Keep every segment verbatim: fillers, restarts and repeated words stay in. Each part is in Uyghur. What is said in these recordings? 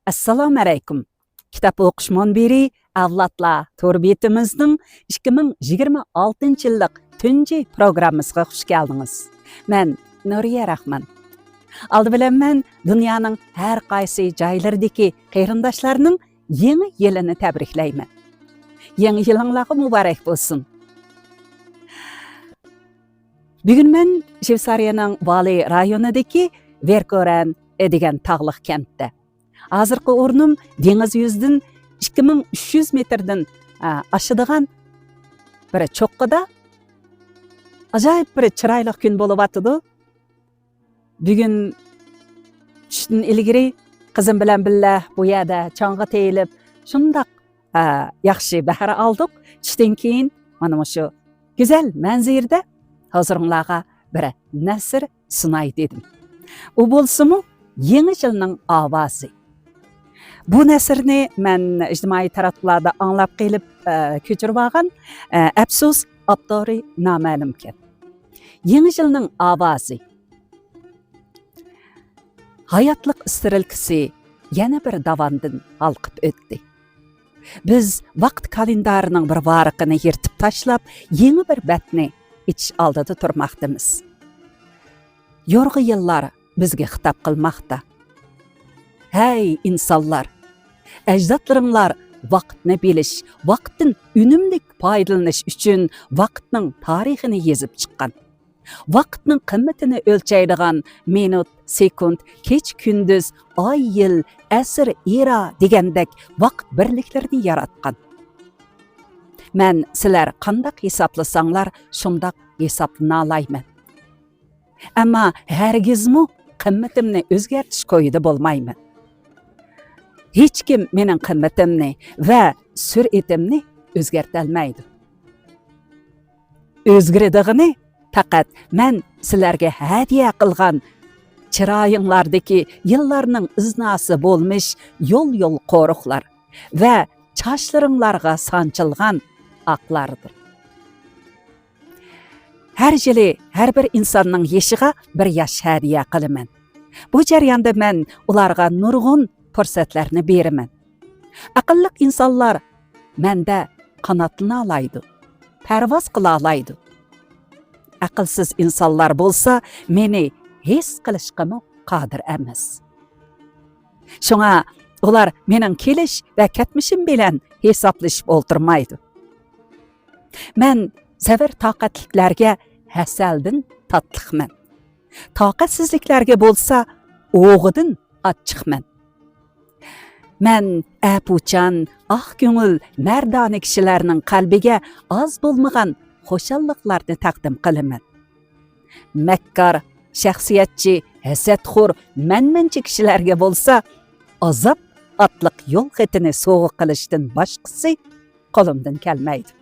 ئەسسالامۇ ئەلەيكۇم. كىتاب ئوقۇش مۇنبىرى ئەۋلادلار تور بېتىمىزنىڭ ئىككى مىڭ يىگىرمە ئالتىنچى يىللىق تۇنجى پروگراممىسىغا خۇش كەلدىڭىز. مەن نۇرىيە راخمان. ئالدى بىلەن مەن دۇنيانىڭ ھەر قايسى جايلىرىدىكى قېرىنداشلارنىڭ يېڭى يىلىنى تەبرىكلەيمەن. يېڭى يىلىڭلارغا مۇبارەك بولسۇن. بۈگۈن مەن شۋېتسارىيەنىڭ ۋالى رايونىدىكى ۋېركورەن دېگەن تاغلىق كەنتتە. ھازىرقى ئورنۇم دېڭىز يۈزىدىن ئىككى مىڭ ئۈچ يۈز مېتىردىن، ئا، ئاشىدىغان بىر چوققىدا. ئاجايىپ بىر چىرايلىق كۈن بولۇۋاتىدۇ. بۈگۈن چۈشتىن ئىلگىرى قىزىم بىلەن بىللە بۇ يەردە چاڭغا تېيىلىپ، شۇنداق، ئا، ياخشى بەھرە ئالدۇق. چۈشتىن كېيىن مانا مۇشۇ گۈزەل مەنزىرىدە ھۇزۇرۇڭلارغا بىر نەسر سۇناي دېدىم. ئۇ بولسىمۇ يېڭى يىلنىڭ ئاۋازى. بۇ نەسرنى مەن ئىجتىمائىي تاراتقۇلاردا ئاڭلاپ قېلىپ، ئە، كۆچۈرۈۋالغان، ئە، ئەپسۇس، ئاپتورى نامەلۇمكەن. يېڭى يىلنىڭ ئاۋازى. ھاياتلىق ئىسترېلكىسى يەنە بىر داۋاندىن ھالقىپ ئۆتتى. بىز ۋاقىت كالېندارىنىڭ بىر ۋارىقىنى يىرتىپ تاشلاپ، يېڭى بىر بەتنى ئېچىش ئالدىدا تۇرماقتىمىز. يورغا يىللار بىزگە خىتاب قىلماقتا. ھەي، ئىنسانلار! ئەجدادلىرىڭلار ۋاقىتنى بىلىش، ۋاقىتتىن ئۈنۈملۈك پايدىلىنىش ئۈچۈن ۋاقىتنىڭ تارىخىنى يېزىپ چىققان. ۋاقىتنىڭ قىممىتىنى ئۆلچەيدىغان مىنۇت، سېكۇنت، كېچە-كۈندۈز، ئاي-يىل، ئەسىر-ئېرا دېگەندەك ۋاقىت بىرلىكلىرىنى ياراتقان. مەن سىلەر قانداق ھېسابلىساڭلار، شۇنداق ھېسابلىنالايمەن. ئەمما ھەرگىزمۇ قىممىتىمنى ئۆزگەرتىش كويىدا بولمايمەن. ھېچكىم مېنىڭ قىممىتىمنى ۋە سۈرئىتىمنى ئۆزگەرتەلمەيدۇ. ئۆزگىرىدىغىنى پەقەت مەن سىلەرگە ھەدىيە قىلغان چىرايىڭلاردىكى يىللارنىڭ ئىزناسى بولمىش يول-يول قورۇقلار ۋە چاچلىرىڭلارغا سانچىلغان ئاقلاردۇر. ھەر يىلى ھەر بىر ئىنساننىڭ يېشىغا بىر ياش ھەدىيە قىلىمەن. بۇ جەرياندا مەن ئۇلارغا نۇرغۇن پۇرسەتلەرنى بېرىمەن. ئەقىللىق ئىنسانلار مەندە قاناتلىنالايدۇ، پەرۋاز قىلالايدۇ. ئەقىلسىز ئىنسانلار بولسا مېنى ھېس قىلىشقىمۇ قادىر ئەمەس. شۇڭا ئۇلار مېنىڭ كېلىش ۋە كەتمىشىم بىلەن ھېسابلىشىپ ئولتۇرمايدۇ. مەن سەۋر-تاقەتلىكلەرگە ھەسەلدىن تاتلىقمەن. تاقەتسىزلىكلەرگە بولسا ئوغىدىن ئاچچىقمەن. مەن ئەپۇچان، ئاق كۆڭۈل، مەردانە كىشىلەرنىڭ قەلبىگە ئاز بولمىغان خۇشاللىقلارنى تەقدىم قىلىمەن. مەككار، شەخسىيەتچى، ھەسەتخور، مەنمەنچى كىشىلەرگە بولسا ئازاب ئاتلىق يول خېتىنى سوۋغا قىلىشتىن باشقىسى قولۇمدىن كەلمەيدۇ.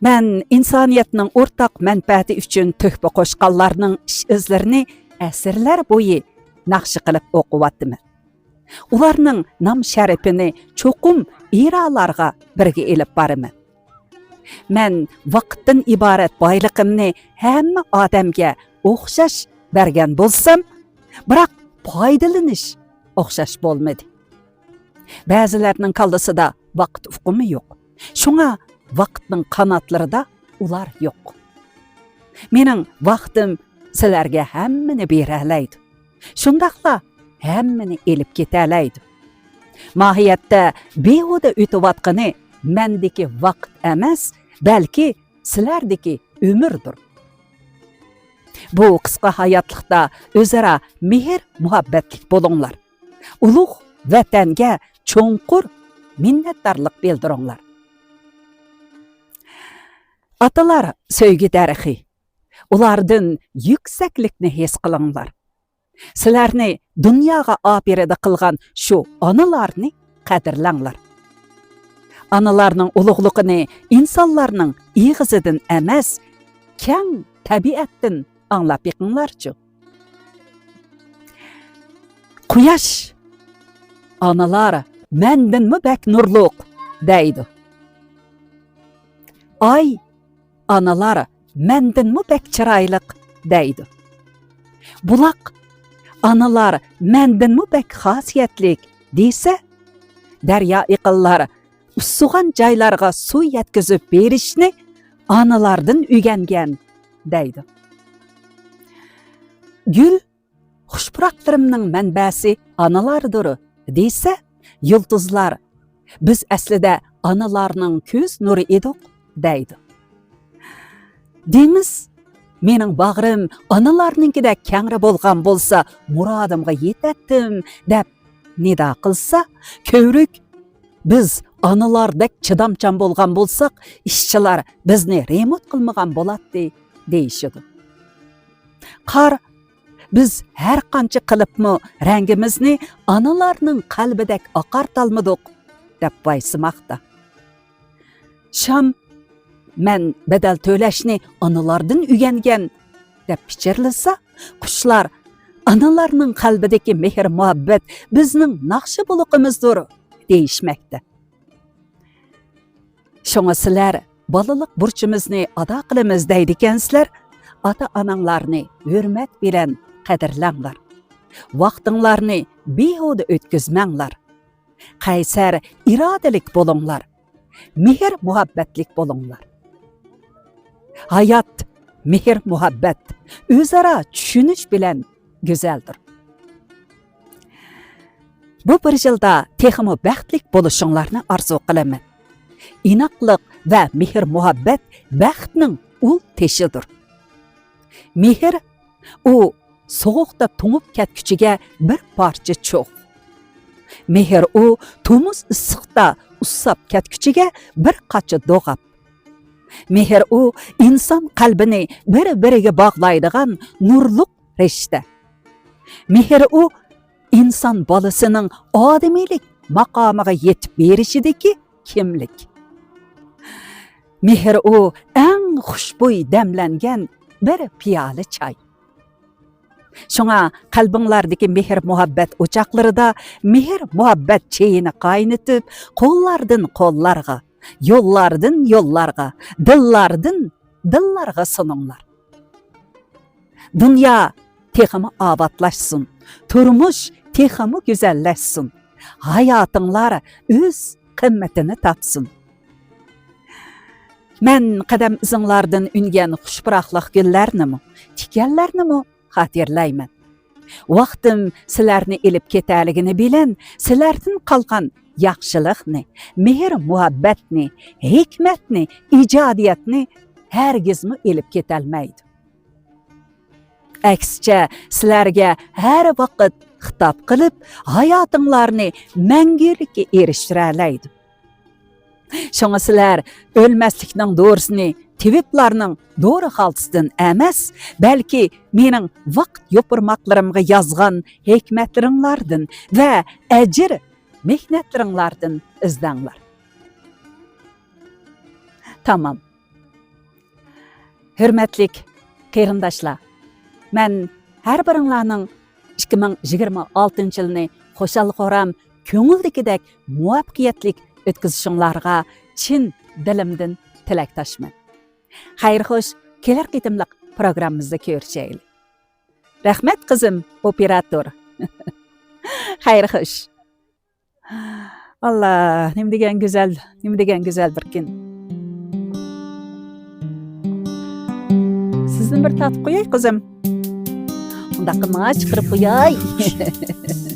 مەن ئىنسانىيەتنىڭ ئورتاق مەنپەئەتى ئۈچۈن تۆھپە قوشقانلارنىڭ ئىش-ئىزلىرىنى ئەسىرلەر بويى ناخشا قىلىپ ئوقۇۋاتىمەن. ئۇلارنىڭ نام-شەرىپىنى چوقۇم ئېرالارغا بىرگە ئېلىپ بارىمەن. مەن ۋاقىتتىن ئىبارەت بايلىقىمنى ھەممە ئادەمگە ئوخشاش بەرگەن بولسام، بىراق پايدىلىنىش ئوخشاش بولمىدى. بەزىلەرنىڭ كاللىسىدا ۋاقىت ئۇقۇمى يوق. شۇڭا ۋاقىتنىڭ قاناتلىرىدا ئۇلار يوق. مېنىڭ ۋاقتىم سىلەرگە ھەممىنى بېرەلەيدۇ. شۇنداقلا ھەممىنى ئېلىپ كېتەلەيدۇ. ماھىيەتتە بىھۇدە ئۆتۈۋاتقىنى مەندىكى ۋاقىت ئەمەس، بەلكى سىلەردىكى ئۆمۈردۇر. بۇ قىسقا ھاياتلىقتا ئۆزئارا مېھىر-مۇھەببەتلىك بولۇڭلار. ئۇلۇغ ۋەتەنگە چوڭقۇر مىننەتدارلىق بىلدۈرۈڭلار. ئاتىلار سۆيگۈ دەرىخى. ئۇلاردىن يۈكسەكلىكنى ھېس قىلىڭلار. سىلەرنى دۇنياغا ئاپىرىدە قىلغان شۇ ئانىلارنى قەدىرلەڭلار. ئانىلارنىڭ ئۇلۇغلۇقىنى ئىنسانلارنىڭ ئېغىزىدىن ئەمەس، كەڭ تەبىئەتتىن ئاڭلاپ بېقىڭلارچۇ. قۇياش، ئانىلار مەندىنمۇ بەك نۇرلۇق دەيدۇ. ئاي، ئانىلار مەندىنمۇ بەك چىرايلىق دەيدۇ. بۇلاق، ئانىلار مەندىنمۇ بەك خاسىيەتلىك دېسە، دەريا ئېقىنلار ئۇسسىغان جايلارغا سۇ يەتكۈزۈپ بېرىشنى ئانىلاردىن ئۆگەنگەن دەيدۇ. گۈل خۇش پۇراقلىرىمنىڭ مەنبەسى ئانىلاردۇر دېسە، يۇلتۇزلار بىز ئەسلىدە ئانىلارنىڭ كۆز نۇرى ئىدۇق دەيدۇ. دېڭىز مېنىڭ باغرىم ئانىلارنىڭكىدەك كەڭرى بولغان بولسا مۇرادىمغا يېتەتتىم دەپ نىدا قىلسا، كۆۋرۈك بىز ئانىلاردەك چىدامچان بولغان بولساق، ئىشچىلار بىزنى رېمونت قىلمىغان بولاتتى دېيىشىدۇ. قار بىز ھەر قانچە قىلىپمۇ رەڭگىمىزنى ئانىلارنىڭ قەلبىدەك ئاقارتالمىدۇق دەپ ۋايسىماقتا. شام مەن بەدەل تۆلەشنى ئانىلاردىن ئۆگەنگەن دەپ پىچىرلىسا، قۇشلار ئانىلارنىڭ قەلبىدىكى مېھىر مۇھەببەت بىزنىڭ ناخشا بۇلىقىمىزدۇر دېيىشمەكتە. شۇڭا سىلەر بالىلىق بۇرچىمىزنى ئادا قىلىمىز دەيدىكەنسىلەر، ئاتا-ئاناڭلارنى ھۆرمەت بىلەن قەدىرلەڭلار. ۋاقتىڭلارنى بىھۇدە ئۆتكۈزمەڭلار. قەيسەر ئىرادىلىك بولۇڭلار. مېھىر-مۇھەببەتلىك بولۇڭلار. ھايات مېھىر-مۇھەببەت، ئۆزئارا چۈشىنىش بىلەن گۈزەلدۇر. بۇ بىر يىلدا تېخىمۇ بەختلىك بولۇشۇڭلارنى ئارزۇ قىلىمەن. ئىناقلىق ۋە مېھىر-مۇھەببەت بەختنىڭ ئۇل تېشىدۇر. مېھىر، ئۇ سوغۇقتا توڭۇپ كەتكۈچىگە بىر پارچە چوغ. مېھىر، ئۇ تومۇز ئىسسىقتا ئۇسساپ كەتكۈچىگە بىر قاچا دوغاپ. مېھىر، ئۇ ئىنسان قەلبىنى بىر-بىرىگە باغلايدىغان نۇرلۇق رىشتە. مېھىر، ئۇ ئىنسان بالىسىنىڭ ئادىمىيلىك ماقامىغا يېتىپ بېرىشىدىكى كىملىك. مېھىر، ئۇ ئەڭ خۇشبۇي دەملەنگەن بىر پىيالە چاي. شۇڭا قەلبىڭلاردىكى مېھىر-مۇھەببەت ئوچاقلىرىدا مېھىر-مۇھەببەت چېيىنى قاينىتىپ، قوللاردىن قوللارغا، يوللاردىن يوللارغا، دىللاردىن دىللارغا سۇنۇڭلار. دۇنيا تېخىمۇ ئاۋاتلاشسۇن، تۇرمۇش تېخىمۇ گۈزەللەشسۇن، ھاياتىڭلار ئۆز قىممىتىنى تاپسۇن. مەن قەدەم ئىزىڭلاردىن ئۈنگەن خۇش پۇراقلىق گۈللەرنىمۇ، تىكەنلەرنىمۇ خاتىرىلەيمەن. ۋاقتىم سىلەرنى ئېلىپ كېتەلىگىنى بىلەن، سىلەردىن قالغان ياخشىلىقنى، مېھىر-مۇھەببەتنى، ھېكمەتنى، ئىجادىيەتنى ھەرگىزمۇ ئېلىپ كېتەلمەيدۇ. ئەكسىچە، سىلەرگە ھەر ۋاقىت خىتاب قىلىپ، ھاياتىڭلارنى مەڭگۈلۈككە ئېرىشتۈرەلەيدۇ. شۇڭا سىلەر ئۆلمەسلىكنىڭ دورىسىنى تېۋىپلارنىڭ دورا خالتىسىدىن ئەمەس، بەلكى مېنىڭ ۋاقىت يوپۇرماقلىرىمغا يازغان ھېكمەتلىرىڭلاردىن ۋە ئەجىر مېھنەتلىرىڭلاردىن ئىزدەڭلار. تامام. ھۆرمەتلىك قېرىنداشلار، مەن ھەر بىرىڭلارنىڭ ئىككى مىڭ يىگىرمە ئالتىنچى يىلنى خۇشال-خۇرام، كۆڭۈلدىكىدەك مۇۋەپپەقىيەتلىك ئۆتكۈزۈشۈڭلارغا چىن دىلىمدىن تىلەكداشمەن. خەير خوش، كېلەر قېتىملىق پروگراممىمىزدا كۆرۈشەيلى. رەھمەت قىزىم، ئوپېراتور. خەير خوش. ئاللا، نېمە دېگەن گۈزەل، نېمە دېگەن گۈزەل بىر كۈن. سىزدىن بىر تارتىپ قوياي، قىزىم. ئۇنداق قىلما، چىقىرىپ قوياي.